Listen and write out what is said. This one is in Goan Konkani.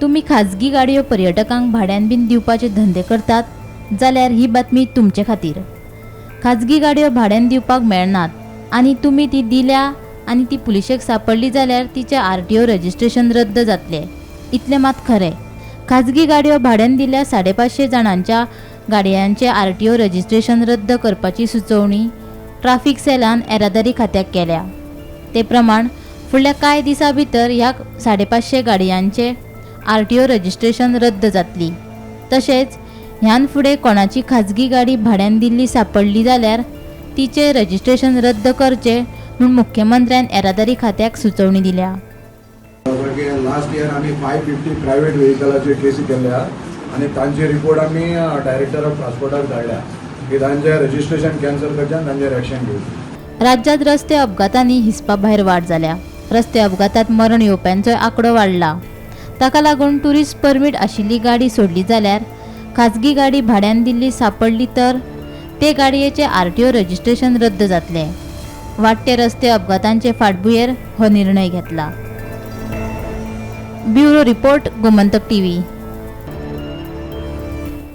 तुमी खाजगी गाडयो पर्यटकांक भाड्यान बीन दिवपाचे धंदे करतात जाल्यार ही बातमी तुमचे खातीर. खाजगी गाडयो भाड्यान दिवपाक मेळनात आनी तुमी ती दिल्या आनी ती पुलिशेक सापडली जाल्यार तिचें आरटीओ रजिस्ट्रेशन रद्द जातलें, इतलें मात खरें. खाजगी गाडयो भाड्यान दिल्ल्या 550 जाणांच्या गाडयांचें आरटीओ रजिस्ट्रेशन रद्द करपाची सुचोवणी ट्राफीक सेलान येरादारी खात्याक केल्या. ते प्रमाण फुडल्या कांय दिसां भितर ह्या 550 गाडयांचें आरटीओ रजिस्ट्रेशन रद्द जातली. तशेंच ह्यान फुडें कोणाची खाजगी गाडी भाड्यान दिल्ली सापडली जाल्यार तिचें रजिस्ट्रेशन रद्द करचें म्हूण मुख्यमंत्र्यान येरादारी खात्याक सुचोवणी दिल्या. लास्ट इयर आमी 550 प्रायवेट व्हेकलाचे केसी केल्ले आनी तांचे रिपोर्ट आमी डायरेक्टर ऑफ ट्रान्सपोर्टाक धाडल्या की तांचे रजिस्ट्रेशन कॅन्सल करचें आनी तांचेर एक्शन घेवचें. राज्यांत रस्ते अपघातांनी हिसपा भायर वाड जाल्या. रस्ते अपघातांत मरण येवप्यांचोय आंकडो वाडला. ताका लागून ट्युरिस्ट परमीट आशिल्ली गाडी सोडली जाल्यार खाजगी गाडी भाड्यान दिल्ली सापडली तर ते गाडयेचें आरटीओ रजिस्ट्रेशन रद्द जातलें. वाडटे रस्ते अपघातांचे फाटभुंयेर हो निर्णय घेतला. Bureau report, Gomantak TV.